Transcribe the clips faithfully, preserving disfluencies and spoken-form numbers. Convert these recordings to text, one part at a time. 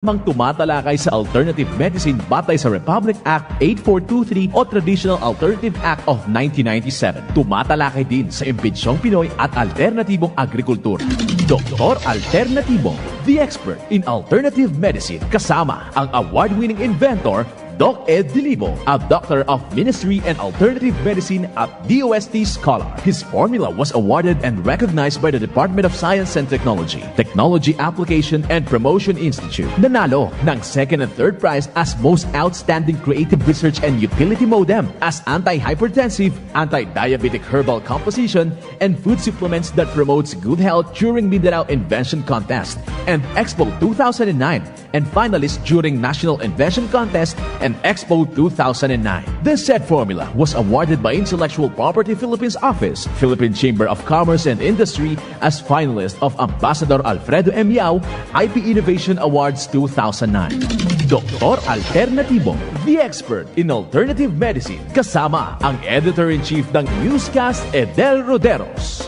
Mang tumatalakay sa alternative medicine batay sa Republic Act eight four two three o Traditional Alternative Act of nineteen ninety-seven. Tumatalakay din sa imbentsyong Pinoy at alternatibong agrikultura. Doktor Alternatibo, the expert in alternative medicine, kasama ang award-winning inventor, Doc Ed Dilibo, a Doctor of Ministry and Alternative Medicine at D O S T scholar. His formula was awarded and recognized by the Department of Science and Technology, Technology Application and Promotion Institute. Nanalo ng second and third prize as Most Outstanding Creative Research and Utility Modem as anti-hypertensive, anti-diabetic herbal composition, and food supplements that promotes good health during Mindanao Invention Contest and Expo two thousand nine, and finalist during National Invention Contest and Expo two thousand nine. The said formula was awarded by Intellectual Property Philippines Office, Philippine Chamber of Commerce and Industry, as finalist of Ambassador Alfredo M. Yao I P Innovation Awards two thousand nine. Doktor Alternatibo, the expert in alternative medicine, kasama ang Editor-in-Chief ng Newscast, Edel Roderos.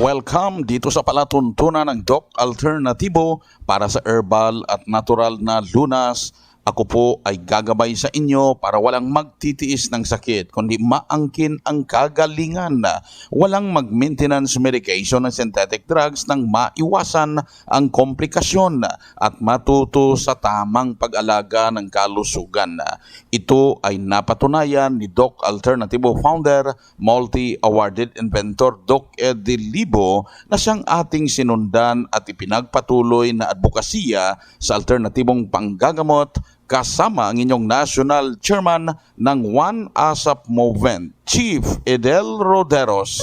Welcome dito sa palatuntunan ng Doc Alternatibo para sa herbal at natural na lunas. Ako po ay gagabay sa inyo para walang magtitiis ng sakit, kundi maangkin ang kagalingan. Walang mag-maintenance medication ng synthetic drugs nang maiwasan ang komplikasyon at matuto sa tamang pag-alaga ng kalusugan. Ito ay napatunayan ni Doc Alternatibo founder, multi-awarded inventor Doc Eddie Libo, na siyang ating sinundan at ipinagpatuloy na adbokasiya sa alternatibong panggagamot, kasama ang inyong National Chairman ng One ASAP Movement, Chief Edel Roderos.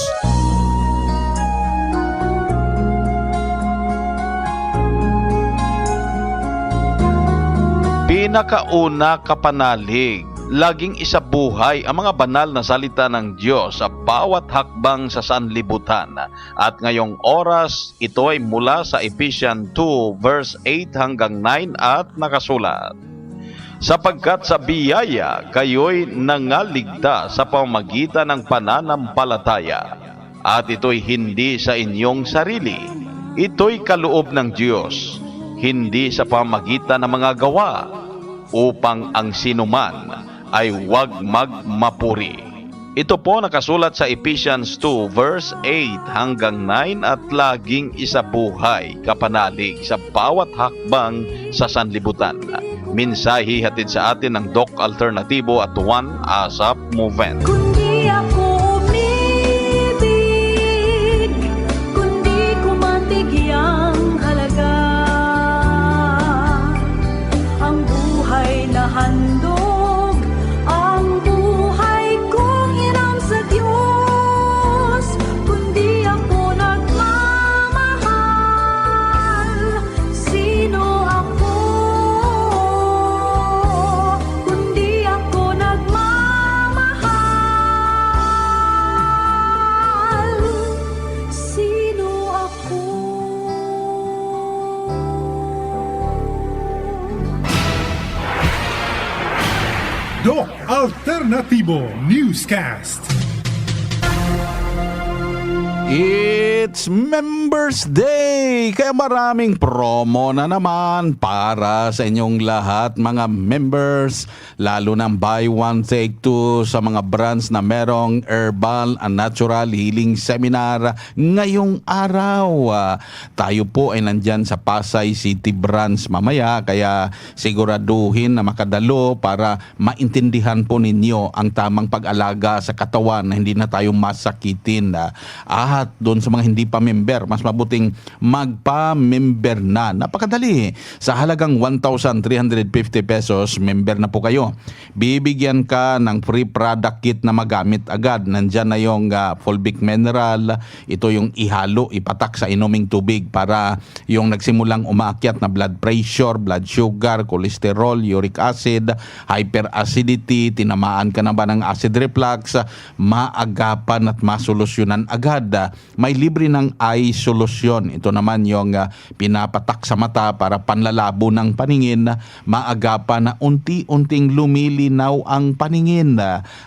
Pinakauna, kapanalig. Laging isabuhay ang mga banal na salita ng Diyos sa bawat hakbang sa sanlibutan. At ngayong oras, ito ay mula sa Ephesians two verse eight hanggang nine at nakasulat, "Sapagkat sa biyaya kayo'y nangaligtas sa pamamagitan ng pananampalataya, at ito'y hindi sa inyong sarili, ito'y kaloob ng Diyos, hindi sa pamagitan ng mga gawa, upang ang sinuman ay wag magmapuri." Ito po nakasulat sa Ephesians two verse eight hanggang nine at laging isabuhay, kapanalig sa bawat hakbang sa sanlibutan. Mensahe hatid sa atin ng Doc Alternatibo at One ASAP Movement. Kundi ako umibig, kundi ko matigyang halaga. Ang buhay na handog, ang buhay kong hiram sa Diyos. Kundi ako nagmamahal, sino ako? Kundi ako nagmamahal, sino ako? Doc Alternatibo Newscast. It's Members Day! Kaya maraming promo na naman para sa inyong lahat, mga members, lalo ng buy one, take two sa mga brands na merong herbal and natural healing seminar ngayong araw. Ah, tayo po ay nandyan sa Pasay City Branch mamaya, kaya siguraduhin na makadalo para maintindihan po ninyo ang tamang pag-alaga sa katawan na hindi na tayo masakitin. Ah, at doon sa mga hindi pa member, mas mabuting magpa-member na. Napakadali. Sa halagang one thousand three hundred fifty pesos, member na po kayo. Bibigyan ka ng free product kit na magamit agad. Nandyan na yung, ah, fulvic mineral. Ito yung ihalo, ipatak sa inuming tubig para yung nagsimulang umaakyat na blood pressure, blood sugar, cholesterol, uric acid, hyperacidity, tinamaan ka na ba ng acid reflux, maagapan at masolusyonan agad. May libre libre ng eye solution. Ito naman yung, ah, pinapatak sa mata para panlalabo ng paningin, maagapan na unti-unting lumilinaw ang paningin.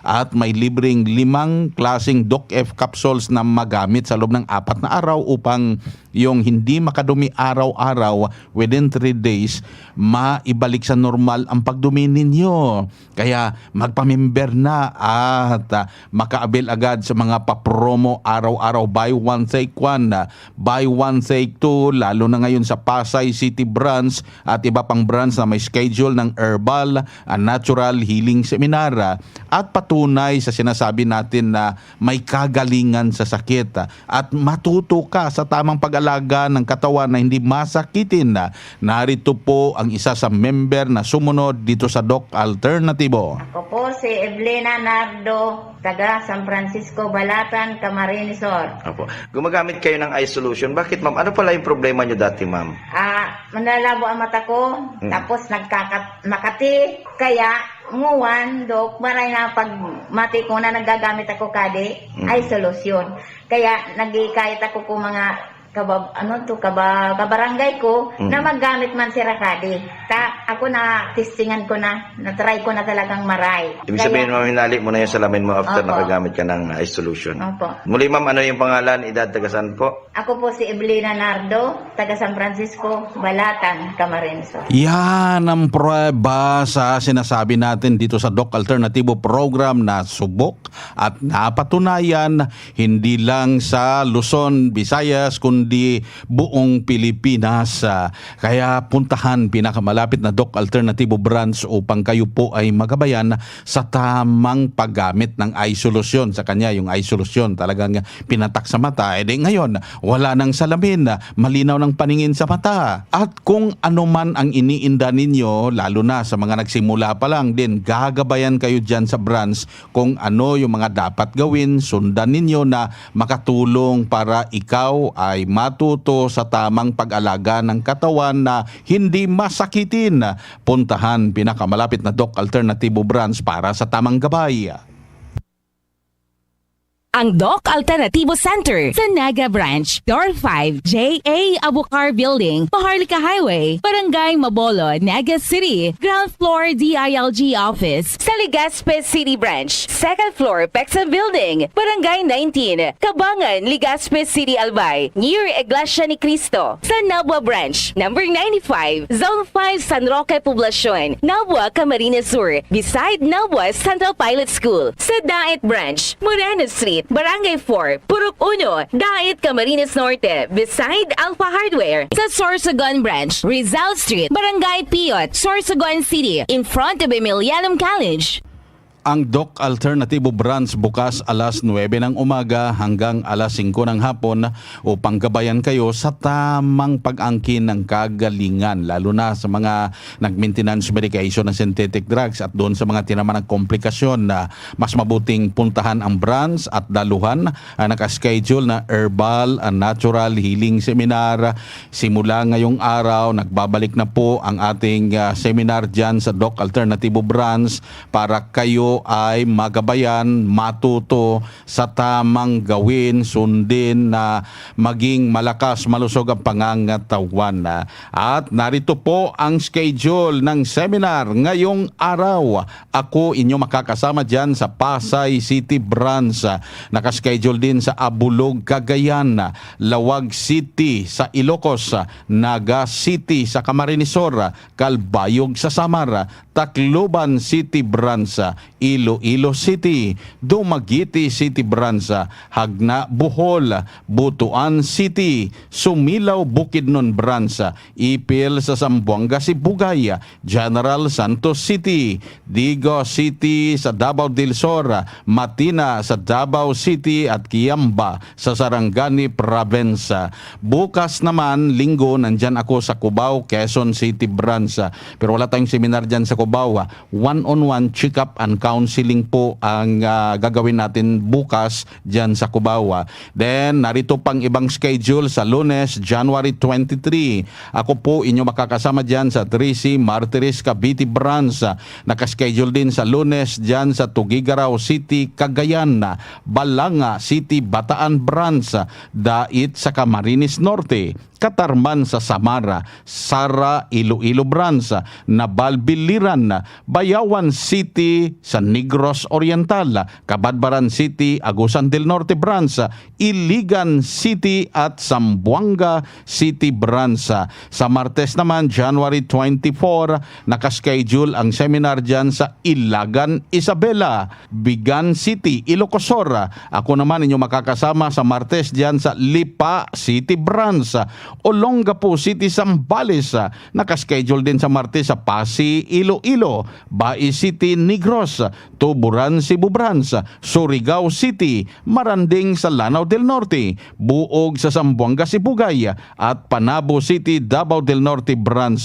At may libreng limang klaseng Doc F capsules na magamit sa loob ng apat na araw upang yung hindi makadumi araw-araw, within three days, maibalik sa normal ang pagdumi ninyo. Kaya magpamember na at, ah, maka-avail agad sa mga pa-promo araw-araw, buy one take one, ah, buy one take two, lalo na ngayon sa Pasay City Branch at iba pang branch na may schedule ng herbal and natural healing seminar, ah, at patunay sa sinasabi natin na may kagalingan sa sakit, ah, at matuto ka sa tamang pag-alaga ng katawan na hindi masakitin. Narito po ang isa sa member na sumunod dito sa Doc Alternatibo. Ako po si Evelina Nardo, taga San Francisco, Balatan, Camarines Sur. Opo. Gumagamit kayo ng eye solution. Bakit, ma'am? Ano pala yung problema nyo dati, ma'am? Ah, manlalabo ang mata ko, Mm. tapos nagkakat-, makati. Kaya, nguwan, Dok, maray na pag mati ko na nagagamit ako kadi, Mm. eye solution. Kaya, nagikayat ako kung mga kabab-, ano to, kaba-, kabarangay ko, Mm. na maggamit man sira kadi. Ta, ako na, testingan ko na, na-try ko na talagang maray. Ibig Kaya sabihin, ma'am, hinali mo na yung salamin mo after Opo. nakagamit ka ng eye solution. Opo. Muli, ma'am, ano yung pangalan, edad, taga saan po? Ako po si Evelina Nardo, taga San Francisco, Balatan, Camarines Sur. Yan ang pruweba sa sinasabi natin dito sa Doc Alternatibo Program na subok at napatunayan, hindi lang sa Luzon, Visayas, kundi buong Pilipinas. Ah, kaya puntahan pinakamalapit na Doc Alternatibo Branch upang kayo po ay magabayan sa tamang paggamit ng eye solution. Sa kanya, yung eye solution talagang pinatak sa mata. Eh, di ngayon, wala nang salamin, malinaw ng paningin sa mata. At kung ano man ang iniinda ninyo, lalo na sa mga nagsimula pa lang din, gagabayan kayo dyan sa branch kung ano yung mga dapat gawin, sundan ninyo na makatulong para ikaw ay matuto sa tamang pag-alaga ng katawan na hindi masakitin. Puntahan pinakamalapit na Doc Alternatibo Branch para sa tamang gabay. Ang Doc Alternativo Center sa Naga Branch, Door five, J A Abucar Building, Maharlika Highway, Barangay Mabolo, Naga City, ground floor D I L G office. Sa Legazpi City Branch, second floor, Pexel Building, Barangay nineteen, Kabangan, Legazpi City, Albay, near Iglesia ni Cristo. Sa Nabua Branch, number ninety-five, Zone five, San Roque Poblacion, Nabua, Camarines Sur, beside Nabua Central Pilot School. Sa Daet Branch, Moreno Street, Barangay four, Purok uno, Daet, Camarines Norte, beside Alpha Hardware. Sa Sorsogon Branch, Rizal Street, Barangay Piot, Sorsogon City, in front of Emilianum College. Ang Doc Alternativo Branch bukas alas nuebe ng umaga hanggang alas singko ng hapon upang gabayan kayo sa tamang pag-angkin ng kagalingan, lalo na sa mga nag-maintenance medication ng synthetic drugs at doon sa mga tinaman ng komplikasyon na mas mabuting puntahan ang branch at daluhan ang naka-schedule na herbal and natural healing seminar. Simula ngayong araw, nagbabalik na po ang ating, ah, seminar dyan sa Doc Alternativo Branch para kayo ay magabayan, matuto sa tamang gawin, sundin na maging malakas, malusog ang pangangatawan. At narito po ang schedule ng seminar ngayong araw. Ako inyo makakasama dyan sa Pasay City Branch. Naka-schedule din sa Abulog, Cagayan, Laoag City sa Ilocos, Naga City sa Camarines Sur, Calbayog sa Samar, Tacloban City Branch, Iloilo City, Dumaguete City Branch, Jagna, Bohol, Butuan City, Sumilao, Bukidnon Branch, Ipil sa Zamboanga, Sibugay, General Santos City, Digos City sa Davao del Sur, Matina sa Davao City at Kiamba sa Sarangani Province. Bukas naman, Linggo, nandyan ako sa Cubao, Quezon City Branch. Pero wala tayong seminar dyan sa Cubao, ha. One-on-one check-up and counseling po ang, ah, gagawin natin bukas diyan sa Cubao, ah. Then, narito pang ibang schedule sa Lunes, January twenty-three. Ako po inyo makakasama diyan sa Trece Martires Cavite Branch. Naka-schedule din sa Lunes diyan sa Tuguegarao City, Cagayan, Balanga City, Bataan Branch, Dait sa Camarines Norte, Catarman sa Samar, Sara, Iloilo Branch, Naval, Biliran, Bayawan City sa Negros Oriental, Cabadbaran City, Agusan del Norte Branch, Iligan City at Zamboanga City Branch. Sa Martes naman, January twenty-four, naka-schedule ang seminar diyan sa Ilagan, Isabela, Vigan City, Ilocos Sur. Ako naman inyo makakasama sa Martes diyan sa Lipa City Branch, Olongapo City, Zambales. Naka-schedule din sa Martes sa Passi, Iloilo, Bai City, Negros, Tuburan, Cebu Branch, Surigao City, Maranding sa Lanao del Norte, Buog sa Zamboanga, Sibugay, at Panabo City, Davao del Norte Branch.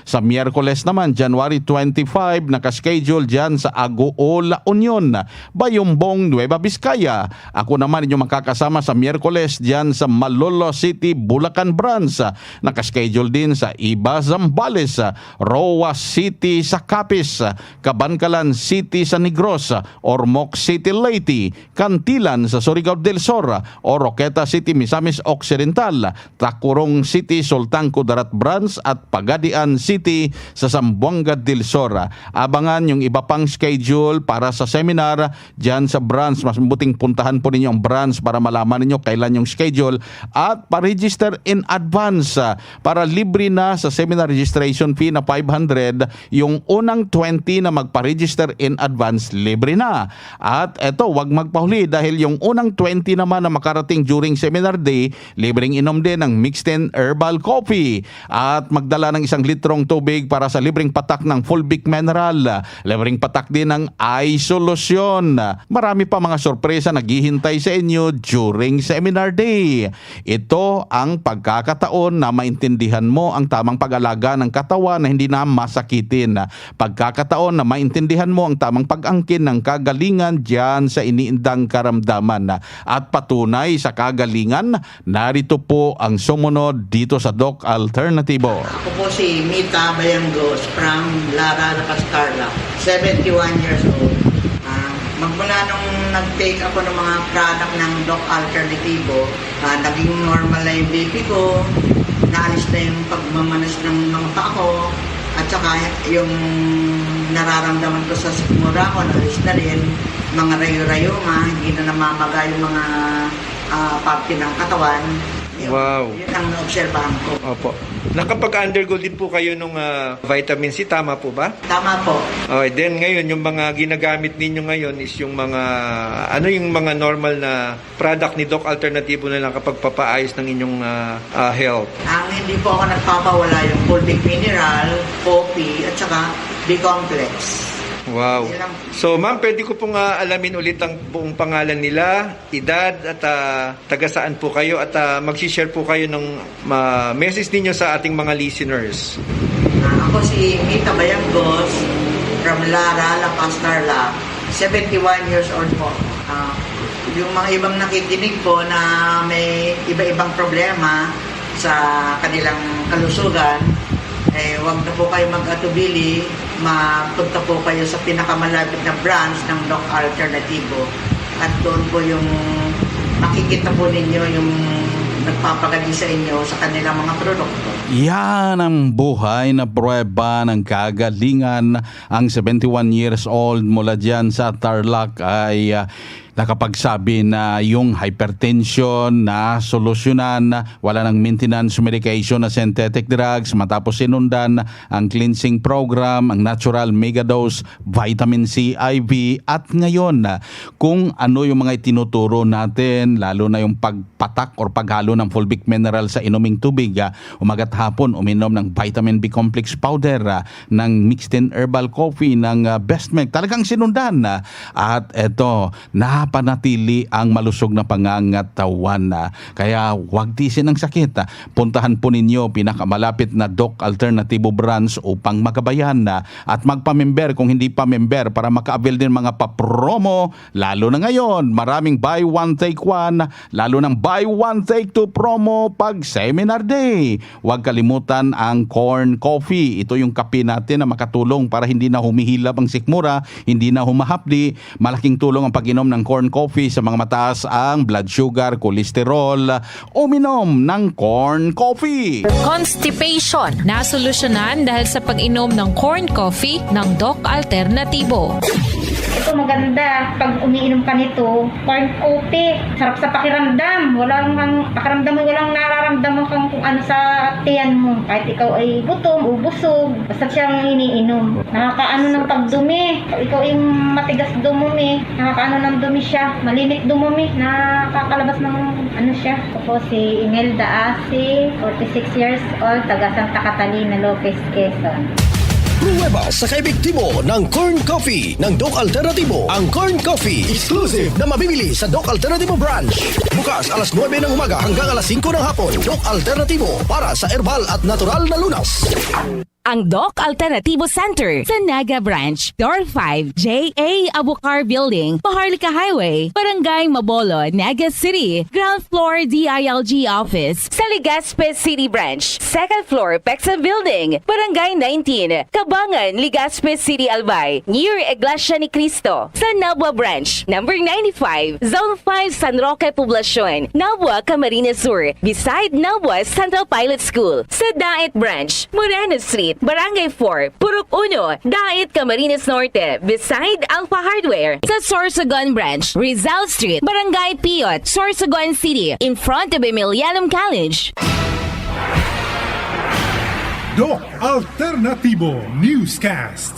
Sa Miyerkules naman, January twenty-five, naka-schedule diyan sa Agoo, La Union, Bayumbong, Nueva Vizcaya. Ako naman inyo makakasama sa Miyerkules diyan sa Malolo City, Bulacan Branch. Naka-schedule din sa Iba, Zambales, Roa City sa Capiz, Kabankalan City sa Negros, Ormoc City, Leyte, Cantilan sa Surigao del Sur, Oroquieta City, Misamis Occidental, Tacurong City, Sultan Kudarat Branch at Pagadian City sa Zamboanga del Sur. Abangan yung iba pang schedule para sa seminar diyan sa branch. Mas mabuting puntahan po ninyo ang branch para malaman ninyo kailan yung schedule at pa-register in advance, ah, para libre na sa seminar registration fee na five hundred. Yung unang twenty na magpa-register in advance, libre na. At eto, wag magpahuli dahil yung unang twenty naman na makarating during seminar day, libreng inom din ng Mixed and Herbal Coffee. At magdala ng isang litrong tubig para sa libreng patak ng Fulvic Mineral. Libreng patak din ng Eye Solution. Marami pa mga sorpresa naghihintay sa inyo during seminar day. Ito ang pagkakataon na maintindihan mo ang tamang pag-alaga ng katawan na hindi na masakitin. Pagkakataon na maintindihan mo ang tamang pag-angkin ng kagalingan diyan sa iniindang karamdaman. At patunay sa kagalingan, narito po ang sumunod dito sa Doc Alternatibo. Ako po si Mita Bayangos from Lara, La Paz, Tarlac, seventy-one years old. Ah, magmula nung nag-take ako ng mga product ng Doc Alternativo, ah, naging normal na yung B P ko, naalis na yung pagmamanas ng mga paa ko, at saka yung nararamdaman ko sa sikmura ko, naalis na rin, mga rayo-rayuma, hindi na namamaga yung mga, ah, parte ng katawan. Yun. Wow. Yun ang naobserbahan ko. Opo. Nakapag-undergo din po kayo nung, ah, vitamin C, tama po ba? Tama po. Okay, then ngayon, yung mga ginagamit ninyo ngayon is yung mga, ano yung mga normal na product ni Doc Alternativo na nakapagpapaayos ng inyong, ah, ah, health? Ang hindi po ako nagpapawala yung Fulvic Mineral, coffee, at saka B-complex. Wow. Yun lang. So, ma'am, pwede ko pong, ah, alamin ulit ang buong pangalan nila, edad, at, ah, taga saan po kayo, at, ah, magsi-share po kayo ng, ah, message ninyo sa ating mga listeners. Ah, ako si Mita Bayangos from Lara, La Paz, Tarlac. Seventy-one years old po. Ah, yung mga ibang nakikinig po na may iba-ibang problema sa kanilang kalusugan, eh, wag na po kayo mag-atubili, mapunta po kayo sa pinakamalapit na branch ng Doc Alternativo. At doon po yung makikita po ninyo yung nagpapagaling sa inyo sa kanilang mga produkto. Yan ang buhay na pruweba ng kagalingan. Ang seventy-one years old mula diyan sa Tarlac ay, ah, nakapagsabi na yung hypertension na solusyonan, wala nang maintenance medication na synthetic drugs, matapos sinundan ang cleansing program, ang natural mega dose vitamin C I V, at ngayon, kung ano yung mga itinuturo natin, lalo na yung pagpatak or paghalo ng fulvic mineral sa inuming tubig, ah, umaga't hapon, uminom ng vitamin B complex powder, ah, ng mixed in herbal coffee ng, ah, Best Milk. Talagang sinundan, ah, at eto, panatili ang malusog na pangangatawan. Kaya huwag tiisin ang sakit. Puntahan po ninyo pinakamalapit na Doc Alternativo Branch upang magabayan at magpamember kung hindi pa member para maka-avail din mga pa-promo. Lalo na ngayon, maraming buy one take one, lalo ng buy one take two promo pag seminar day. Huwag kalimutan ang corn coffee. Ito yung kape natin na makatulong para hindi na humihilab ang sikmura, hindi na humahapdi. Malaking tulong ang pag-inom ng corn coffee sa mga mataas ang blood sugar, cholesterol. Uminom ng corn coffee. Constipation, nasolusyonan dahil sa pag-inom ng corn coffee ng Doc Alternativo. Ito maganda pag umiinom ka nito, corn coffee. Sarap sa pakiramdam. Walang ang pakiramdam mo, walang nararamdaman kang kung ano sa tiyan mo. Kahit ikaw ay gutom o busog, basta siyang iniinom. Nakakaano ng pagdumi. Pag ikaw ay matigas dumumi, nakakaano ng dumi siya. Malimit dumumi, nakakalabas ng ano siya. Ako si Imelda Asi, forty-six years old, taga Santa Catalina, Lopez, Quezon. Pruweba sa kaepektibo ng Corn Coffee ng Doc Alternativo. Ang Corn Coffee, exclusive na mabibili sa Doc Alternativo Branch. Bukas alas nuebe ng umaga hanggang alas singko ng hapon. Doc Alternativo, para sa herbal at natural na lunas. Ang Doc Alternativo Center sa Naga Branch, Door five, J A Abukar Building, Maharlika Highway, Barangay Mabolo, Naga City. Ground floor D I L G office sa Legazpi City Branch. Second floor, Pexan Building, Barangay nineteen, Kabangan, Legazpi City, Albay, near Iglesia ni Cristo. Sa Nabua Branch, number ninety-five, Zone five, San Roque Poblacion, Nabua, Camarines Sur, beside Nabua Central Pilot School. Sa Daet Branch, Moreno Street, Barangay four, Purok uno, Daet, Camarines Norte, beside Alpha Hardware. Sa Sorsogon Branch, Rizal Street, Barangay Piot, Sorsogon City, in front of Emilianum College. Doc Alternativo Newscast.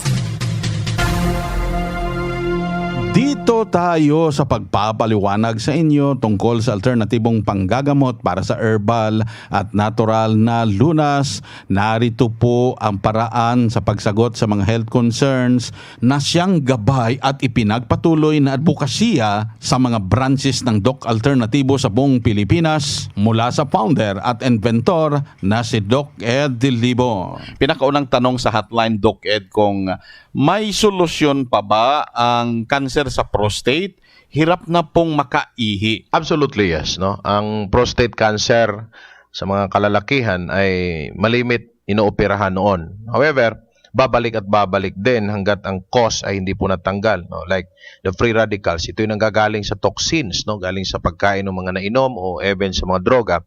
Dito tayo sa pagpapaliwanag sa inyo tungkol sa alternatibong panggagamot para sa herbal at natural na lunas. Narito po ang paraan sa pagsagot sa mga health concerns na siyang gabay at ipinagpatuloy na adbokasya sa mga branches ng Doc Alternativo sa buong Pilipinas, mula sa founder at inventor na si Doc Ed Dilibo. Pinakaunang tanong sa hotline, Doc Ed, kung may solusyon pa ba ang kanser sa prostate? Hirap na pong makaihi. Absolutely, yes, no. Ang prostate cancer, sa mga kalalakihan, ay malimit inooperahan noon. However, babalik at babalik din hanggat ang cause ay hindi po natanggal, no? Like the free radicals, ito'y nanggagaling sa toxins, no? Galing sa pagkain ng mga nainom o even sa mga droga,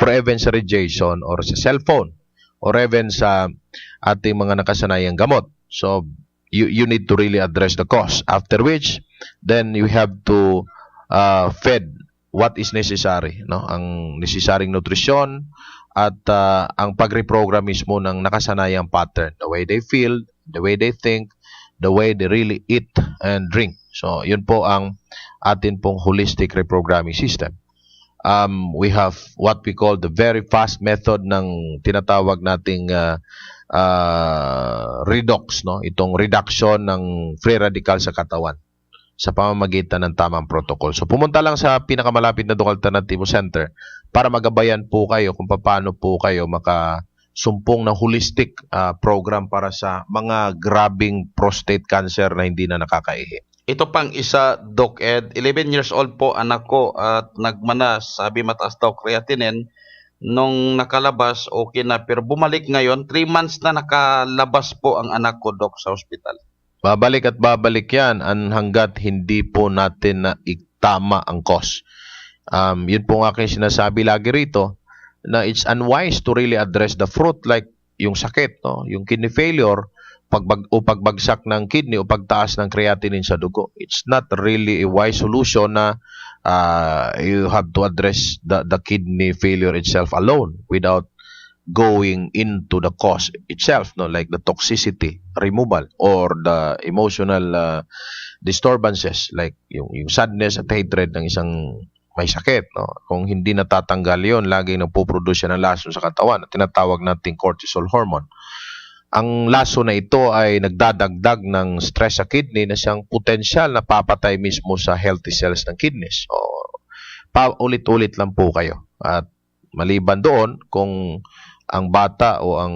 or even sa radiation or sa cellphone, or even sa ating mga nakasanayang gamot. So, you you need to really address the cause. After which, then you have to uh, feed what is necessary, no? Ang necessary nutrisyon at uh, ang pag-reprogram mismo ng nakasanayang pattern, the way they feel, the way they think, the way they really eat and drink. So, yun po ang atin pong holistic reprogramming system. Um, we have what we call the very fast method ng tinatawag nating uh, uh, redox, no? Itong reduction ng free radical sa katawan sa pamamagitan ng tamang protocol. So pumunta lang sa pinakamalapit na Doc Alternativo Center para magabayan po kayo kung paano po kayo makasumpong na holistic uh, program para sa mga grabing prostate cancer na hindi na nakakaihi. Ito pang isa, Doc Ed, eleven years old po anak ko at nagmanas, sabi mataas daw creatinine. Nung nakalabas, okay na. Pero bumalik ngayon, three months na nakalabas po ang anak ko, Doc, sa hospital. Babalik at babalik yan an hanggat hindi po natin na itama ang cause. Um, yun po ang aking sinasabi lagi rito, na it's unwise to really address the fruit like yung sakit, no? Yung kidney failure, pagbag o pagbagsak ng kidney o pagtaas ng creatinine sa dugo. It's not really a wise solution na uh, you have to address the, the kidney failure itself alone without going into the cause itself, no, like the toxicity removal or the emotional uh, disturbances like yung yung sadness at hatred ng isang may sakit, no. Kung hindi natatanggal yon, laging nagpo-produce siya ng lason sa katawan na tinatawag nating cortisol hormone. ang lason na ito ay nagdadagdag ng stress sa kidney na siyang potensyal na papatay mismo sa healthy cells ng kidneys. So, paulit-ulit lang po kayo. At maliban doon, kung ang bata o ang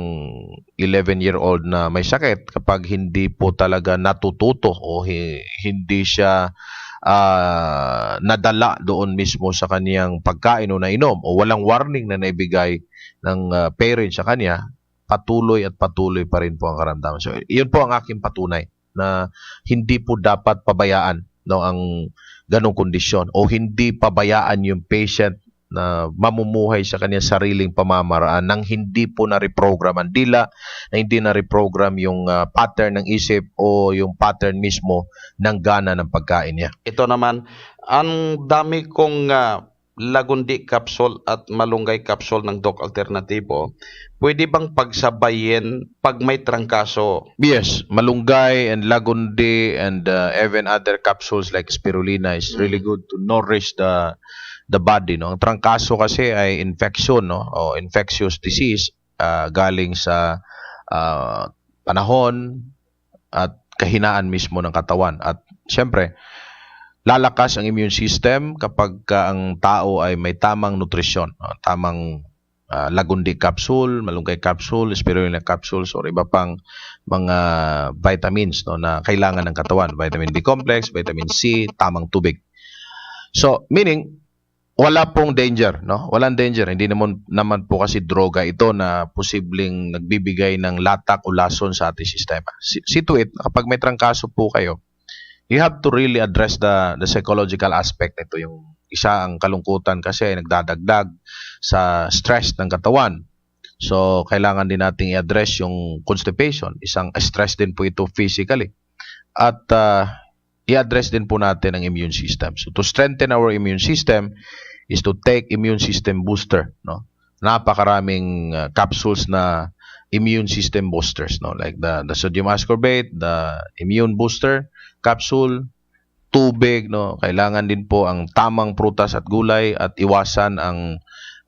eleven-year-old na may sakit, kapag hindi po talaga natututo o hi-, hindi siya, ah, nadala doon mismo sa kaniyang pagkain o nainom o walang warning na naibigay ng, ah, parent sa kanya, patuloy at patuloy pa rin po ang karamdaman. So, iyon po ang aking patunay na hindi po dapat pabayaan, no, ang ganong kondisyon o hindi pabayaan yung patient na mamumuhay sa kanyang sariling pamamaraan nang hindi po na-reprogram ang dila, na hindi na-reprogram yung, ah, pattern ng isip o yung pattern mismo ng gana ng pagkain niya. Ito naman, ang dami kong, ah, Lagundi capsule at Malunggay capsule ng Doc Alternativo, pwede bang pagsabayin pag may trangkaso? Yes, Malunggay and Lagundi and, uh, even other capsules like Spirulina is Mm. really good to nourish the the body, no? Ang trangkaso kasi ay infection, no? O infectious disease, ah, galing sa, ah, panahon at kahinaan mismo ng katawan. At siyempre, lalakas ang immune system kapag ka ang tao ay may tamang nutrisyon, no? Tamang, ah, Lagundi capsule, Malunggay capsule, Spirulina capsules, or iba pang mga vitamins, no, na kailangan ng katawan. Vitamin B complex, vitamin C, tamang tubig. So, meaning, wala pong danger, no? Walang danger. Hindi naman, naman po kasi droga ito na posibleng nagbibigay ng latak o lason sa ating sistema. See, see to it, kapag may trangkaso po kayo, you have to really address the, the psychological aspect nito. Yung isa, ang kalungkutan kasi ay nagdadagdag sa stress ng katawan. So, kailangan din nating i-address yung constipation. Isang stress din po ito physically. At, ah, i-address din po natin ang immune system. So, to strengthen our immune system is to take immune system booster, no? Napakaraming, ah, capsules na immune system boosters, no? Like the, the sodium ascorbate, the immune booster capsule, tubig, no? Kailangan din po ang tamang prutas at gulay at iwasan ang,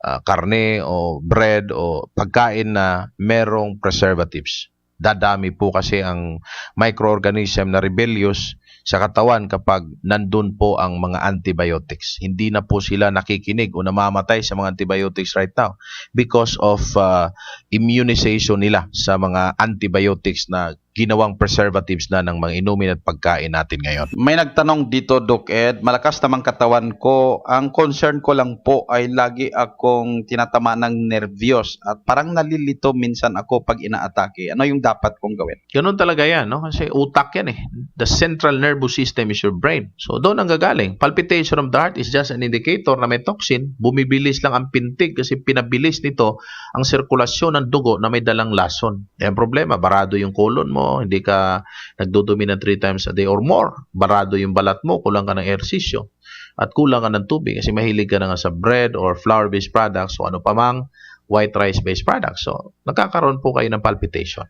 ah, karne o bread o pagkain na merong preservatives. Dadami po kasi ang microorganism na rebellious sa katawan kapag nandun po ang mga antibiotics. Hindi na po sila nakikinig o namamatay sa mga antibiotics right now because of, ah, immunization nila sa mga antibiotics na ginawang preservatives na ng mga inumin at pagkain natin ngayon. May nagtanong dito, Doc Ed, malakas namang katawan ko. Ang concern ko lang po ay lagi akong tinatamaan ng nervyos at parang nalilito minsan ako pag inaatake. Ano yung dapat kong gawin? Ganun talaga yan, no? Kasi utak yan eh. The central nervous system is your brain. So, doon ang gagaling. Palpitation of the heart is just an indicator na may toxin. Bumibilis lang ang pintig kasi pinabilis nito ang sirkulasyon ng dugo na may dalang lason. Eh, ang problema, barado yung colon mo, hindi ka nagdudumi ng three times a day or more, barado yung balat mo, kulang ka ng ehersisyo, at kulang ka ng tubig kasi mahilig ka na nga sa bread or flour-based products o ano pa mang white rice-based products. So, nagkakaroon po kayo ng palpitation.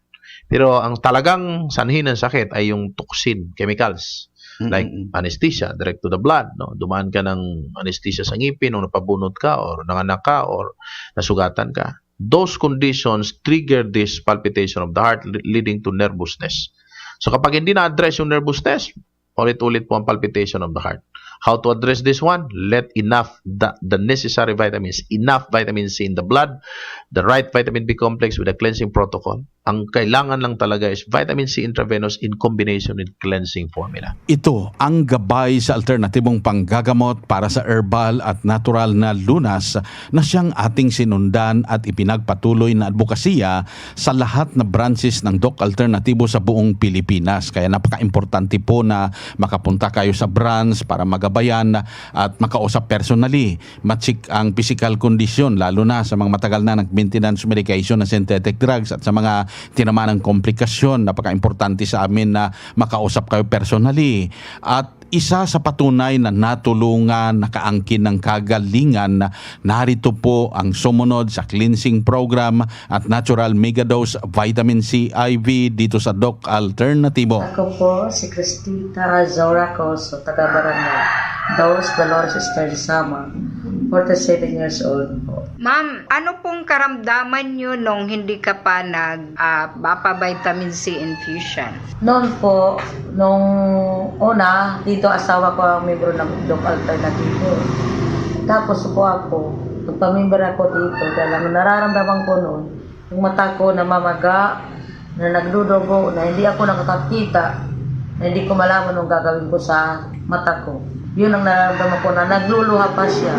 Pero ang talagang sanhi ng sakit ay yung toxin, chemicals, Mm, like mm, mm. anesthesia, direct to the blood, no? Dumaan ka ng anesthesia sa ngipin nung napabunot ka or nanganak ka or nasugatan ka. Those conditions trigger this palpitation of the heart, le-, leading to nervousness. So, kapag hindi na-address yung nervousness, ulit-ulit po ang palpitation of the heart. How to address this one? Let enough, the, the necessary vitamins, enough vitamin C in the blood, the right vitamin B complex with a cleansing protocol. Ang kailangan lang talaga is vitamin C intravenous in combination with cleansing formula. Ito ang gabay sa alternatibong panggagamot para sa herbal at natural na lunas na siyang ating sinundan at ipinagpatuloy na adbokasya sa lahat na branches ng Doc Alternatibo sa buong Pilipinas. Kaya napaka-importante po na makapunta kayo sa branch para magabayan at makausap personally. Ma-check ang pisikal kondisyon, lalo na sa mga matagal na nag-maintenance medication na synthetic drugs at sa mga tinamaan ng komplikasyon. Napaka-importante sa amin na makausap kayo personally. At isa sa patunay na natulungan, nakaangkin ng kagalingan, narito po ang sumunod sa cleansing program at natural megadose vitamin C I V dito sa Doc Alternatibo. Ako po si Christita Zora Coso, taga Barangay Dos, Dolores, Eastern Samar. Forty-seven years old po. Ma'am, ano pong karamdaman nyo nung hindi ka pa nag ah, vitamin C infusion? Noon po, nung una, dito asawa ko ang membro ng Doc Alternativo. Tapos po ako, nagpamember ako dito dahil ang nararamdaman ko noon, yung mata ko namamaga, na nagdudugo, na hindi ako nakakakita, na hindi ko malaman anong gagawin ko sa mata ko. Yun ang nararamdaman ko, na nagluluha pa siya.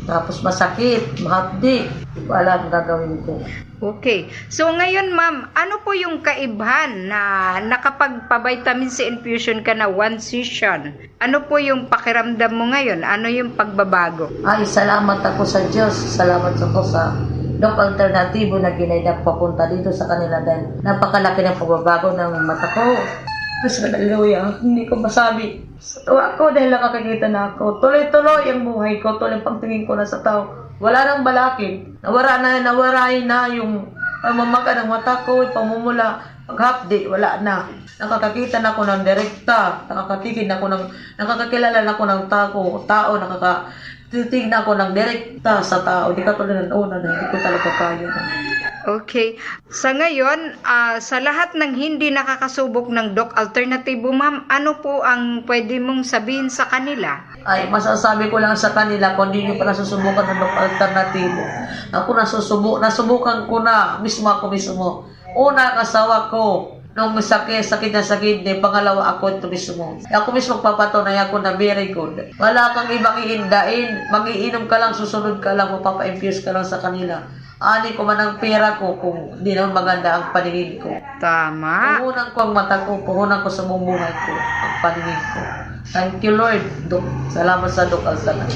Tapos masakit, mahapdi. Hindi ko alam ang gagawin ko. Okay. So ngayon, ma'am, ano po yung kaibhan na nakapagpa-vitamin C infusion ka na one session? Ano po yung pakiramdam mo ngayon? Ano yung pagbabago? Ay, salamat ako sa Diyos. Salamat ako sa Doc Alternativo na ginay na papunta dito sa kanila dahil napakalaki ng pagbabago ng mata ko. Mas hallelujah. Hindi ko masabi. Sa tuwa ko dahil nakakakita na ako. Tuloy-tuloy ang buhay ko. Tuloy pagtingin ko na sa tao. Wala nang balakid. Nawara na, nawara na yung pamamaga ng mata ko, yung pamumula. Paghapdi, wala na. Nakakakita na ako ng direkta. Nakakatigil na ako ng, nakakakilala na ako ng tao. Tao, nakakatitig na ako ng direkta sa tao. Di katulad ng una na hindi ko talaga kaya. Okay. Sa ngayon, ah, sa lahat ng hindi nakakasubok ng Doc Alternativo, ma'am, ano po ang pwede mong sabihin sa kanila? Ay, masasabi ko lang sa kanila, kung di nyo pa nasusubukan ng Doc Alternativo. Ako nasusubo, nasubukan ko na, mismo ako mismo. Una, ang asawa ko, nung sakit, sakit na sakit, di, pangalawa ako ito mismo. Ako mismo papatunay ako na very good. Wala kang ibang iindain, mag-iinom ka lang, susunod ka lang, mapapa-infuse ka lang sa kanila. Ani ko man ang pera ko kung di naman maganda ang paningin ko. Tama. Puhunan ko ang mata ko, puhunan ko sa buong buhay ko ang paningin ko. Thank you, Lord. Dok, salamat sa Dok Altanan.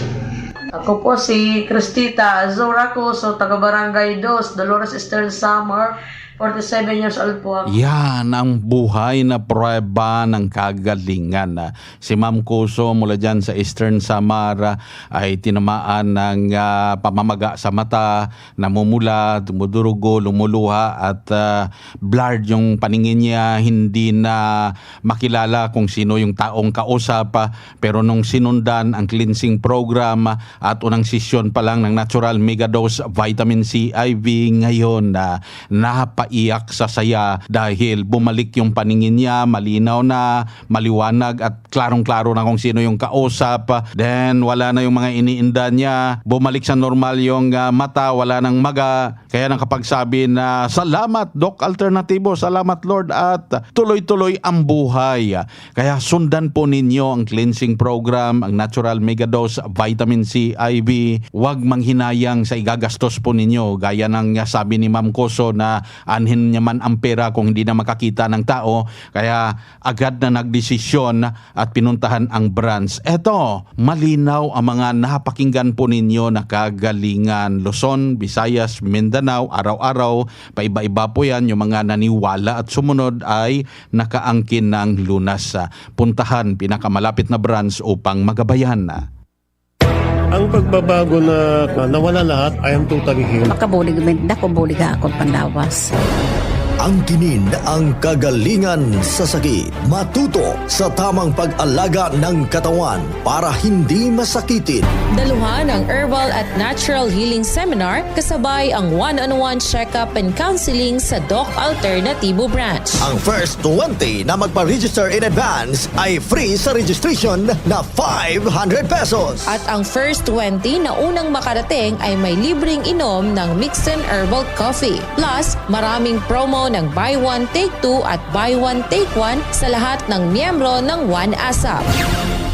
Ako po si Cristita Azura Coso, taga Barangay Dos, Dolores Eastern Samar. Forty-seven years old po ako. Yan ang buhay na prueba ng kagalingan. Si Ma'am Coso mula dyan sa Eastern Samar ay tinamaan ng ah, pamamaga sa mata, namumula, dumudurugo, lumuluha at ah, blurred yung paningin niya, hindi na makilala kung sino yung taong kausap. Pero nung sinundan ang cleansing program at unang sesyon pa lang ng Natural Mega Dose Vitamin C I V, ngayon na napaiyak sa saya dahil bumalik yung paningin niya, malinaw na, maliwanag at klarong-klaro na kung sino yung kausap. Then wala na yung mga iniinda niya, bumalik sa normal yung ah, mata, wala nang maga. Kaya nakapagsabi na, "Salamat, Doc Alternativo. Salamat, Lord." At tuloy-tuloy ang buhay. Kaya sundan po ninyo ang cleansing program, ang Natural Mega Dose Vitamin C I V. Huwag manghinayang sa igagastos po ninyo. Gaya ng sabi ni Ma'am Coso na anhin niya man ang pera kung hindi na makakita ng tao. Kaya agad na nagdesisyon at pinuntahan ang branch. Eto, malinaw ang mga napakinggan po ninyo na kagalingan. Luzon, Visayas, Mindanao, araw-araw, paiba-iba po yan. Yung mga naniwala at sumunod ay nakaangkin ng lunas. Puntahan pinakamalapit na branch upang magabayan. Ang pagbabago na, na nawala lahat, I am totally healed. Makabulig, may dako bulig akong panlawas. Angkinin ang kagalingan sa sakit. Matuto sa tamang pag-alaga ng katawan para hindi masakitin. Daluhan ang Herbal at Natural Healing Seminar kasabay ang one-on-one check-up and counseling sa Doc Alternativo Branch. Ang first twenty na magpa-register in advance ay free sa registration na five hundred pesos. At ang first twenty na unang makarating ay may libreng inom ng Mixin Herbal Coffee. Plus, maraming promo ng buy one, take two at buy one, take one sa lahat ng miyembro ng One ASAP.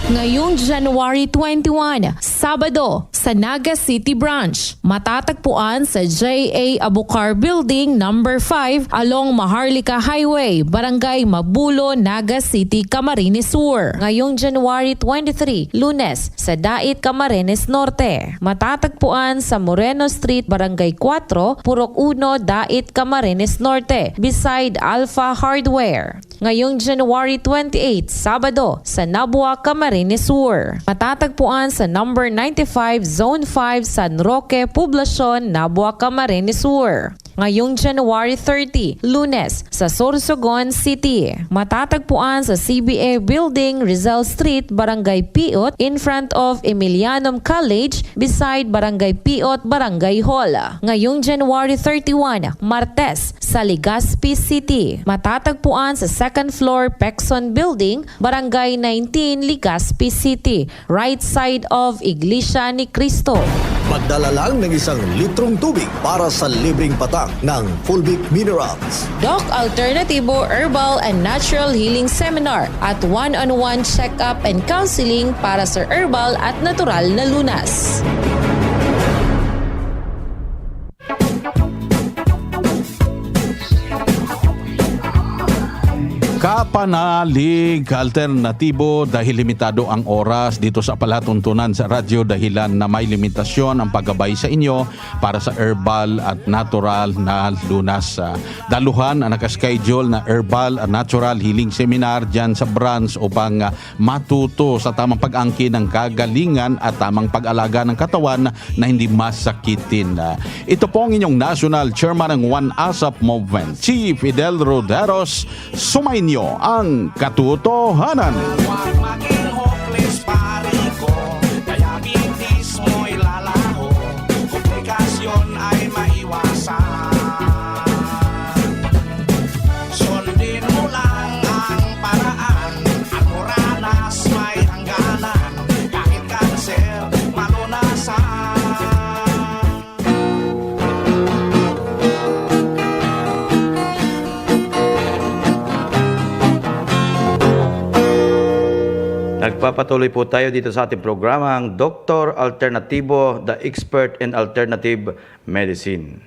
Ngayong January twenty-one, Sabado, sa Naga City Branch. Matatagpuan sa J A Abukar Building number five along Maharlika Highway, Barangay Mabulo, Naga City, Camarines Sur. Ngayong January twenty-three, Lunes, sa Dait, Camarines Norte. Matatagpuan sa Moreno Street, Barangay Cuatro, Purok Uno, Dait, Camarines Norte, beside Alpha Hardware. Ngayong January twenty-eight, Sabado, sa Nabua, Camarines Sur. Matatagpuan sa number ninety-five, Zone five, San Roque, Poblacion, Nabua, Camarines Sur. Ngayong January thirty, Lunes, sa Sorsogon City. Matatagpuan sa C B A Building, Rizal Street, Barangay Piot, in front of Emilianum College, beside Barangay Piot, Barangay Hall. Ngayong January thirty-one, Martes, sa Legazpi City. Matatagpuan sa second floor, Pexon Building, Barangay nineteen, Legazpi City, right side of Iglesia ni Cristo. Magdala lang ng isang litrong tubig para sa libreng patak ng Fulvic Minerals. Doc Alternativo Herbal and Natural Healing Seminar at one-on-one check-up and counseling para sa herbal at natural na lunas. Kapanalig Alternatibo, dahil limitado ang oras dito sa palatuntunan sa radyo, dahilan na may limitasyon ang paggabay sa inyo para sa herbal at natural na lunas. Ah, daluhan ang nakaschedule na herbal at natural healing seminar dyan sa branch upang, ah, matuto sa tamang pag-angkin ng kagalingan at tamang pag-alaga ng katawan na hindi masakitin. Ah, ito po ang inyong National Chairman ng One ASAP Movement, si Fidel Roderos. Sumainyo ang katotohanan. Huwag maging hopeless, pare ko. Diabetes mo'y lalaho. Komplikasyon ay maiwasan. Sundin mo lang ang paraan. Ang oranas may hangganan. Kahit kanser, malunasan. Nagpapatuloy po tayo dito sa ating programang Doktor Alternatibo, The Expert in Alternative Medicine.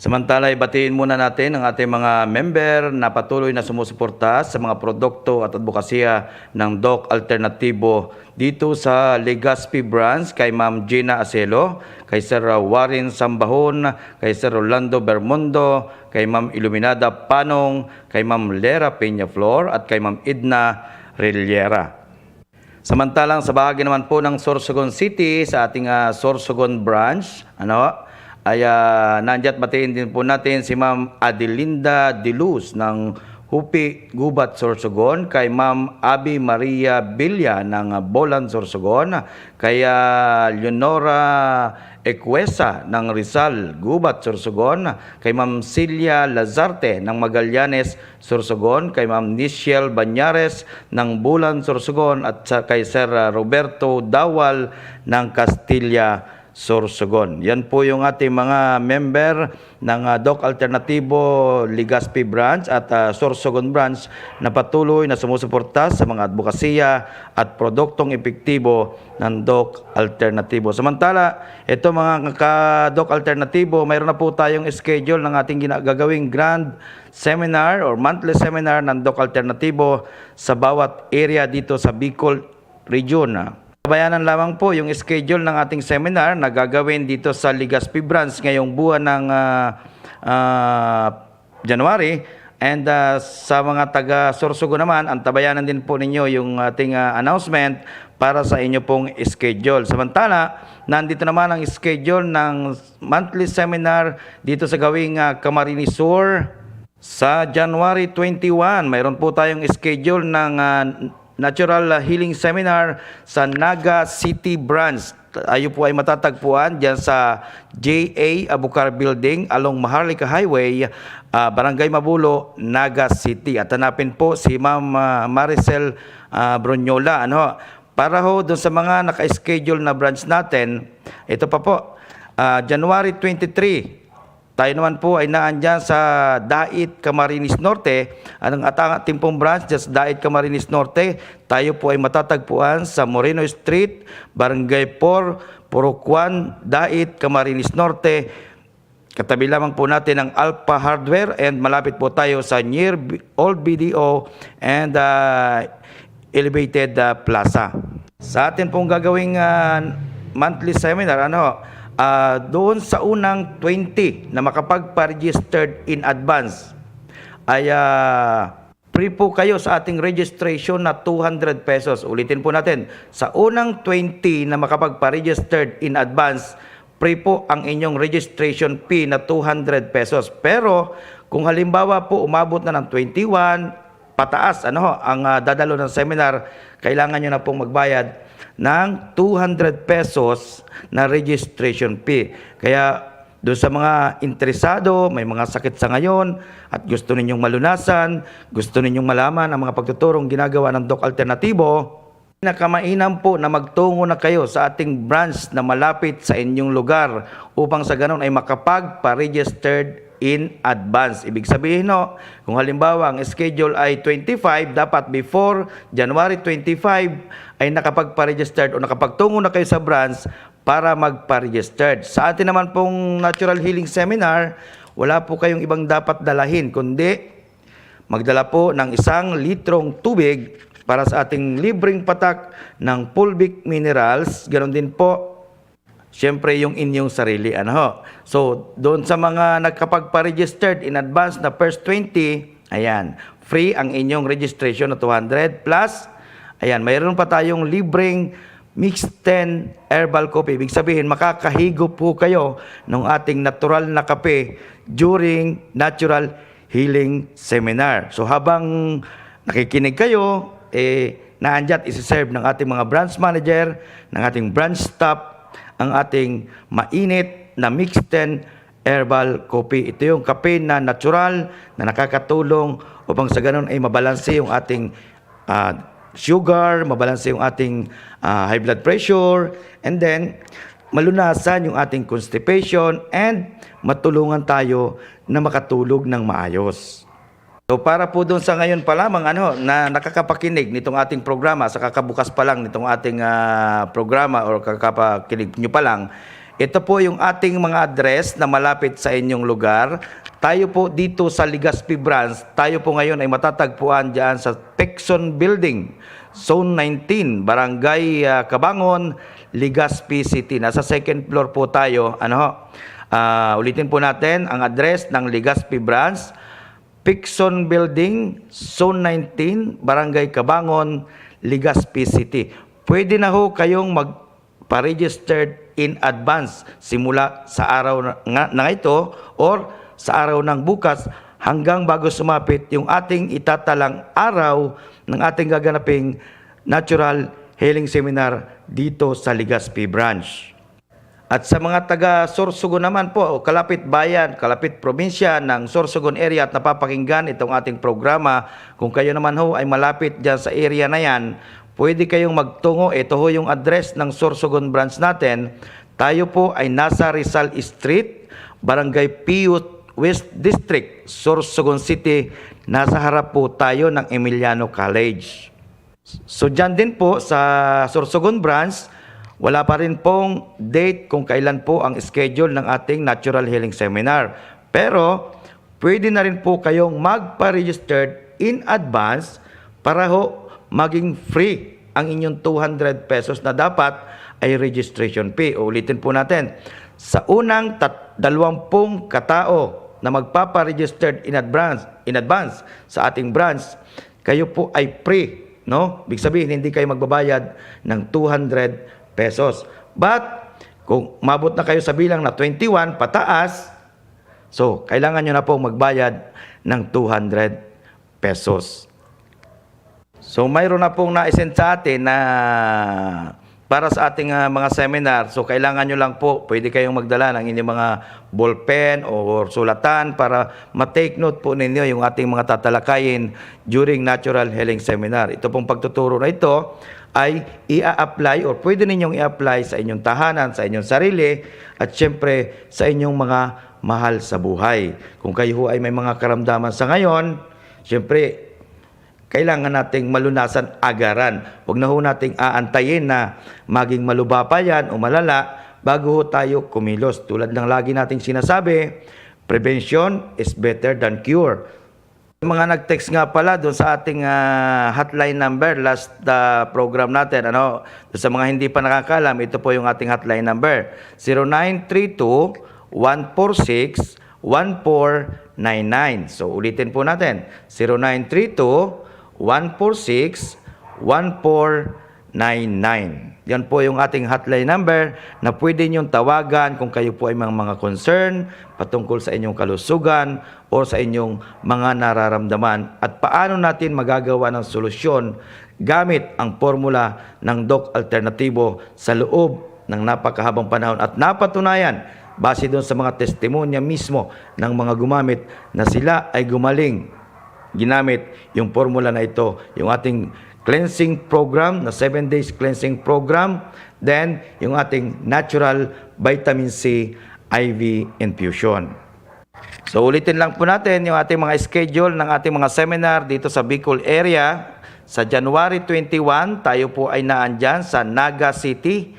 Samantala, ibatiin muna natin ang ating mga member na patuloy na sumusuporta sa mga produkto at adbokasya ng Doc Alternatibo dito sa Legazpi Branch, kay Ma'am Gina Acelo, kay Sir Warren Sambahon, kay Sir Rolando Bermundo, kay Ma'am Iluminada Panong, kay Ma'am Lera Peñaflor at kay Ma'am Edna Rillera. Samantalang sa bahagi naman po ng Sorsogon City, sa ating, ah, Sorsogon Branch, ano, ay, ah, nandiya't batiin din po natin si Ma'am Adelinda De Luz ng Hupi, Gubat, Sorsogon, kay Ma'am Abi Maria Villa ng, ah, Bolan, Sorsogon, kay, ah, Leonora Ecuesa ng Rizal, Gubat, Sorsogon, kay Ma'am Celia Lazarte ng Magallanes, Sorsogon, kay Ma'am Nichelle Bañares ng Bulan, Sorsogon, at sa, kay Sir, ah, Roberto Dawal ng Castilla, Sorsogon. Yan po yung ating mga member ng, ah, Doc Alternatibo Legazpi Branch at, ah, Sorsogon Branch na patuloy na sumusuporta sa mga adbokasya at produktong epektibo ng Doc Alternatibo. Samantala, ito mga ka-Doc Alternatibo, mayroon na po tayong schedule ng ating gina- gagawing grand seminar or monthly seminar ng Doc Alternatibo sa bawat area dito sa Bicol Region. Tabayanan lamang po yung schedule ng ating seminar na gagawin dito sa Legazpi Branch ngayong buwan ng, ah, ah, January. And, ah, sa mga taga Sorsogon naman, antabayanan din po ninyo yung ating, ah, announcement para sa inyo pong schedule. Samantala, nandito naman ang schedule ng monthly seminar dito sa gawing, ah, Camarines Sur. Sa January twenty-one, mayroon po tayong schedule ng, ah, Natural Healing Seminar sa Naga City Branch. Tayo po ay matatagpuan diyan sa J A Abukar Building along Maharlika Highway, ah, Barangay Mabulo, Naga City. At hanapin po si Ma'am, ah, Maricel, ah, Brunyola, ano. Para ho dun sa mga naka-schedule na branch natin, ito pa po, ah, January twenty-three, tayo naman po ay naandyan sa Dait, Camarines Norte. Ang ata-, ating pong branch dyan sa Dait, Camarines Norte, tayo po ay matatagpuan sa Moreno Street, Barangay four, Purok one, Dait, Camarines Norte. Katabi lamang po natin ang Alpha Hardware and malapit po tayo sa near B-, Old B D O and, ah, Elevated, ah, Plaza. Sa atin pong gagawing, ah, monthly seminar, ano, ah, doon sa unang twenty na makapagpa-registered in advance ay, ah, free po kayo sa ating registration na two hundred pesos. Ulitin po natin, sa unang twenty na makapagpa-registered in advance, Free po ang inyong registration fee na two hundred pesos. Pero kung halimbawa po umabot na ng twenty-one pataas, ano ho, ang, ah, dadalo ng seminar, kailangan nyo na pong magbayad ng two hundred pesos na registration fee. Kaya doon sa mga interesado, may mga sakit sa ngayon, at gusto ninyong malunasan, gusto ninyong malaman ang mga pagtuturong ginagawa ng Doc Alternativo, pinakamainam po na magtungo na kayo sa ating branch na malapit sa inyong lugar upang sa ganun ay makapagpa-registered in advance. Ibig sabihin, no, kung halimbawa ang schedule ay twenty-five, dapat before January twenty-five ay nakapagpa-registered o nakapagtungo na kayo sa branch para magpa-registered. Sa atin naman pong Natural Healing Seminar, wala po kayong ibang dapat dalahin kundi magdala po ng isang litrong tubig para sa ating libreng patak ng fulvic minerals. Ganon din po, siyempre, yung inyong sarili. Ano ho? So, doon sa mga nagkapagpa-registered in advance na first twenty, ayan, free ang inyong registration na two hundred plus. Ayan, mayroon pa tayong libreng Mix ten Herbal Coffee. Ibig sabihin, makakahigop po kayo ng ating natural na kape during Natural Healing Seminar. So, habang nakikinig kayo, eh, naandiyan at isi-serve ng ating mga branch manager, ng ating branch staff, ang ating mainit na Mix ten Herbal Coffee. Ito yung kape na natural na nakakatulong upang sa ganun ay mabalanse yung ating, ah, sugar, mabalanse yung ating, ah, high blood pressure, and then malunasan yung ating constipation, and matulungan tayo na makatulog ng maayos. So, para po doon sa ngayon pa lamang, ano, na nakakapakinig nitong ating programa, sa kakabukas pa lang nitong ating, ah, programa or kakapakinig nyo pa lang, ito po yung ating mga address na malapit sa inyong lugar. Tayo po dito sa Legazpi Branch, tayo po ngayon ay matatagpuan dyan sa Pixon Building, Zone nineteen, Barangay, ah, Cabangon, Legazpi City. Nasa second floor po tayo. Ano ho? Ah, ulitin po natin ang address ng Legazpi Branch, Pixon Building, Zone nineteen, Barangay Cabangon, Legazpi City. Pwede na ho kayong magpa-registered in advance simula sa araw na, nga, na ito or sa araw ng bukas hanggang bago sumapit yung ating itatalang araw ng ating gaganaping Natural Healing Seminar dito sa Legazpi Branch. At sa mga taga Sorsogon naman po, o kalapit bayan, kalapit probinsya ng Sorsogon area at napapakinggan itong ating programa, kung kayo naman ho ay malapit dyan sa area na yan, pwede kayong magtungo. Ito ho yung address ng Sorsogon branch natin. Tayo po ay nasa Rizal Street, Barangay Pio West District, Sorsogon City. Nasa harap po tayo ng Emiliano College. So, dyan din po sa Sorsogon Branch, wala pa rin pong date kung kailan po ang schedule ng ating Natural Healing Seminar. Pero, pwede na rin po kayong magpa-registered in advance para ho maging free ang inyong two hundred pesos na dapat ay registration fee. Uulitin po natin, sa unang tat-, dalawampung katao na magpapa-registered in advance, in advance sa ating branch, kayo po ay free, no? Ibig sabihin, hindi kayo magbabayad ng two hundred pesos. But, kung umabot na kayo sa bilang na twenty-one pataas, so, kailangan nyo na pong magbayad ng two hundred pesos. So, mayroon na pong na-send sa atin na para sa ating, ah, mga seminar. So, kailangan nyo lang po, pwede kayong magdala ng inyong mga ballpen o sulatan para ma-take note po ninyo yung ating mga tatalakayin during Natural Healing Seminar. Ito pong pagtuturo na ito ay i-apply or pwede ninyong i-apply sa inyong tahanan, sa inyong sarili, at syempre sa inyong mga mahal sa buhay. Kung kayo ho ay may mga karamdaman sa ngayon, syempre, kailangan nating malunasan agaran. Huwag na ho nating aantayin na maging malubha pa yan o malala bago ho tayo kumilos. Tulad ng lagi nating sinasabi, prevention is better than cure. Sa mga nag-text nga pala doon sa ating, ah, hotline number, last, ah, program natin, ano, sa mga hindi pa nakakalam, ito po yung ating hotline number, zero nine three two, one four six, one four nine nine. So, ulitin po natin, zero nine three two, one four six, one four nine nine. Yan po yung ating hotline number na pwede niyong tawagan kung kayo po ay mga, mga concern patungkol sa inyong kalusugan o sa inyong mga nararamdaman at paano natin magagawa ng solusyon gamit ang formula ng Doc Alternatibo sa loob ng napakahabang panahon at napatunayan base doon sa mga testimonya mismo ng mga gumamit na sila ay gumaling ginamit yung formula na ito, yung ating cleansing program na seven days cleansing program, then yung ating natural vitamin C I V infusion. So ulitin lang po natin yung ating mga schedule ng ating mga seminar dito sa Bicol area. Sa January twenty-one, tayo po ay naandyan sa Naga City.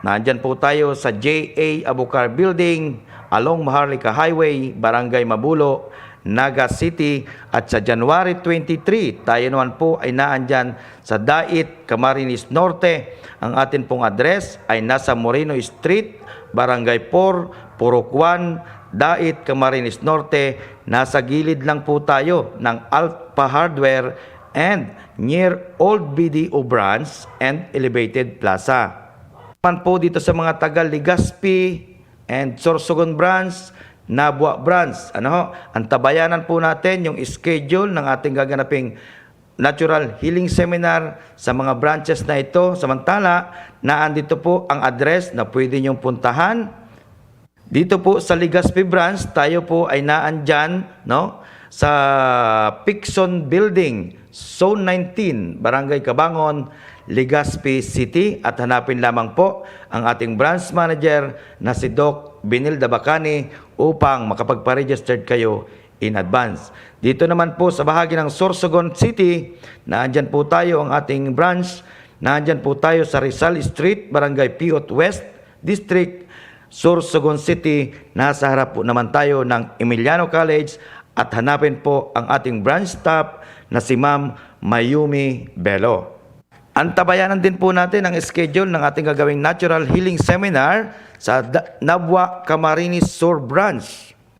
Nandyan po tayo sa J A Abukar Building, along Maharlika Highway, Barangay Mabulo, Naga City. At sa January twenty-three, tayo naman po ay naandyan sa Dait, Camarines Norte. Ang atin pong address ay nasa Moreno Street, Barangay four, Purok one, Dait, Camarines Norte. Nasa gilid lang po tayo ng Alpha Hardware and near Old B D O Branch and Elevated Plaza. Man po dito sa mga taga Legazpi and Sorsogon Branch, Nabua Branch. Ano ho? Antabayanan po natin yung schedule ng ating gaganaping natural healing seminar sa mga branches na ito. Samantala, naandito po ang address na pwede niyong puntahan. Dito po sa Legazpi Branch, tayo po ay naandyan, no? Sa Pixon Building, Zone nineteen, Barangay Cabangon, Legazpi City. At hanapin lamang po ang ating branch manager na si Doc Binilda Bacani upang makapagpa-registered kayo in advance. Dito naman po sa bahagi ng Sorsogon City, naandyan po tayo ang ating branch. Naandyan po tayo sa Rizal Street, Barangay Piot West, District, Sorsogon City. Nasa harap po naman tayo ng Emiliano College at hanapin po ang ating branch staff na si Ma'am Mayumi Bello. Antabayanan din po natin ang schedule ng ating gagawing Natural Healing Seminar sa Da- Nabua, Camarines Sur Branch.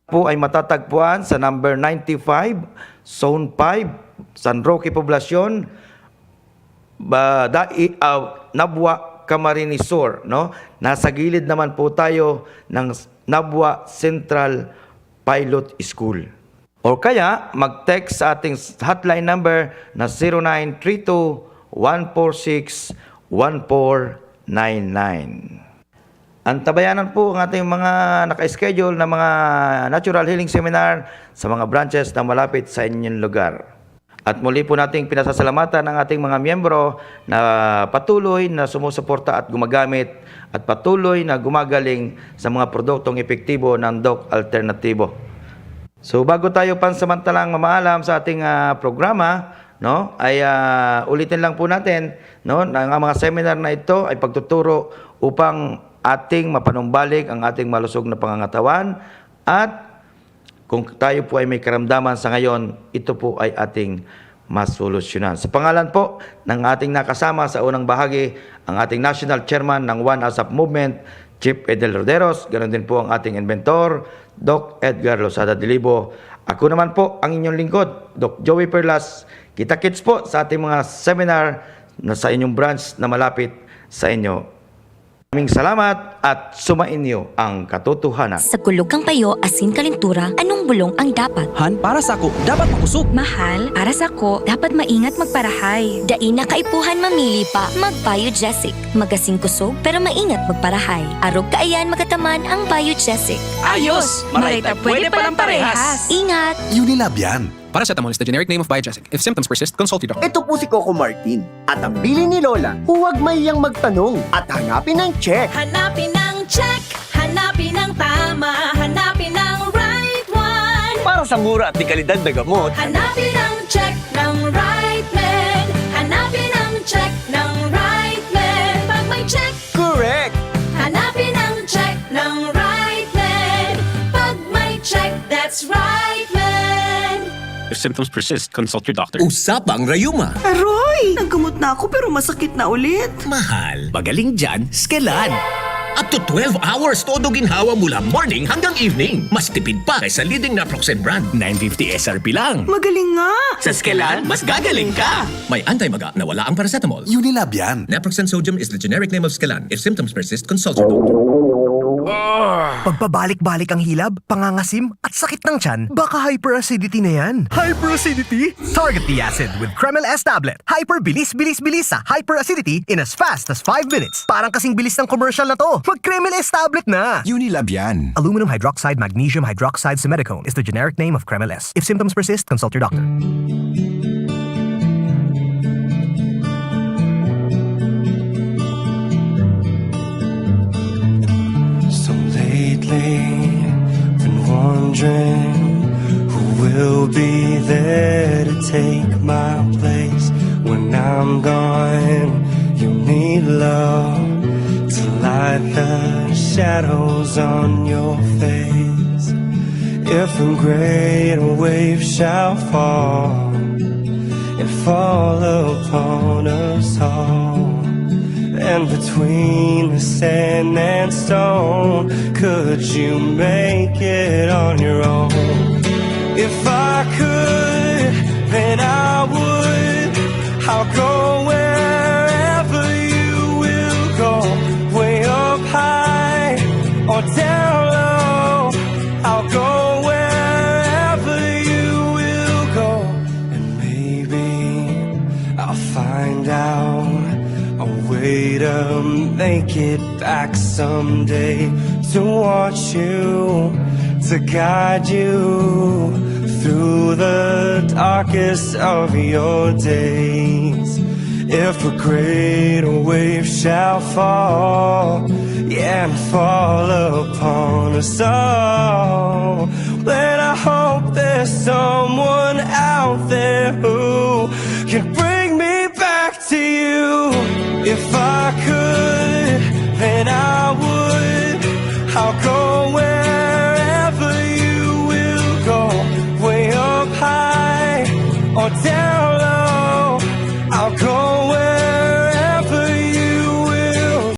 Po ay matatagpuan sa number ninety-five, Zone five, San Roque Poblacion, ba, dai, ah, Nabua, Camarines Sur, no? Nasa gilid naman po tayo ng Nabua Central Pilot School. Or kaya, mag-text sa ating hotline number na zero nine three two, one four six, one four nine nine. Antabayanan po ang ating mga naka-schedule na mga natural healing seminar sa mga branches na malapit sa inyong lugar. At muli po nating pinasasalamatan ang ating mga miyembro na patuloy na sumusuporta at gumagamit at patuloy na gumagaling sa mga produktong epektibo ng Doc Alternatibo. So, bago tayo pansamantalang mamaalam sa ating, ah, programa, no, ay, ah, ulitin lang po natin, no, na ang mga seminar na ito ay pagtuturo upang ating mapanumbalik ang ating malusog na pangangatawan at kung tayo po ay may karamdaman sa ngayon, ito po ay ating masolusyonan. Sa pangalan po ng ating nakasama sa unang bahagi, ang ating National Chairman ng One ASAP Movement, Chief Edel Roderos, ganoon din po ang ating inventor, Doc Edgar Lozada Dilibo. Ako naman po ang inyong lingkod, Doc Joey Perlas. Kita-kits po sa ating mga seminar na sa inyong branch na malapit sa inyo. Maraming salamat at sumainyo ang katotohanan. Sa kulog kan payo asin kalentura, anong bulong ang dapat? Han, para sako, dapat makosog. Mahal, para sako, dapat maingat magparahay. Dai na kaipuhan mamili pa, mag-Biogesic. Magasin kosog, pero maingat magparahay. Arog kaiyan magataman ang Biogesic. Ayos! Maray ta pwede palang parehas. Ingat! Unilab yan. Paracetamol is the generic name of Biogesic. If symptoms persist, consult your doctor. Ito po si Coco Martin. At ang bilin ni Lola, huwag mahiyang magtanong at hanapin ang check. Hanapin ang check, hanapin ang tama, hanapin ang right one. Para sa mura at dekalidad na gamot. Hanapin ang check ng right med. Hanapin ang check ng right med. Pag may check, Correct! Hanapin ang check ng right med. Pag may check, that's right med. If symptoms persist, consult your doctor. Usapang rayuma. Aroy! Naggamot na ako pero masakit na ulit. Mahal. Pagaling dyan, Skelan. Up to twelve hours todo ginhawa mula morning hanggang evening. Mas tipid pa kaysa leading naproxen brand. Nine fifty S R P lang. Magaling nga! Sa Skelan, mas gagaling ka! May anti-maga na wala ang paracetamol. Unilab yan. Naproxen sodium is the generic name of Skelan. If symptoms persist, consult your doctor. Pagpabalik-balik ang hilab, pangangasim, at sakit ng tiyan, baka hyperacidity na yan. Hyperacidity? Target the acid with Kremil S tablet. Hyper bilis, bilis, bilis sa hyperacidity in as fast as five minutes. Parang kasing bilis ng commercial na to. Mag Kremil S tablet na! Unilab yan. Aluminum hydroxide magnesium hydroxide simethicone is the generic name of Kremil S. If symptoms persist, consult your doctor. So lately, been wondering who will be there to take my place when I'm gone. You need love to light the shadows on your face. If a great wave shall fall and fall upon us all, and between the sand and stone, could you make it on your own? If I could, then I would. I'll go wherever you will go, way up high or down low. I'll go wherever you will go, and maybe I'll find out a way to make it back someday, to want you, to guide you through the darkest of your days. If a great wave shall fall, yeah, and fall upon us all, then I hope there's someone out there who can bring me back to you. If I could, then I would. I'll go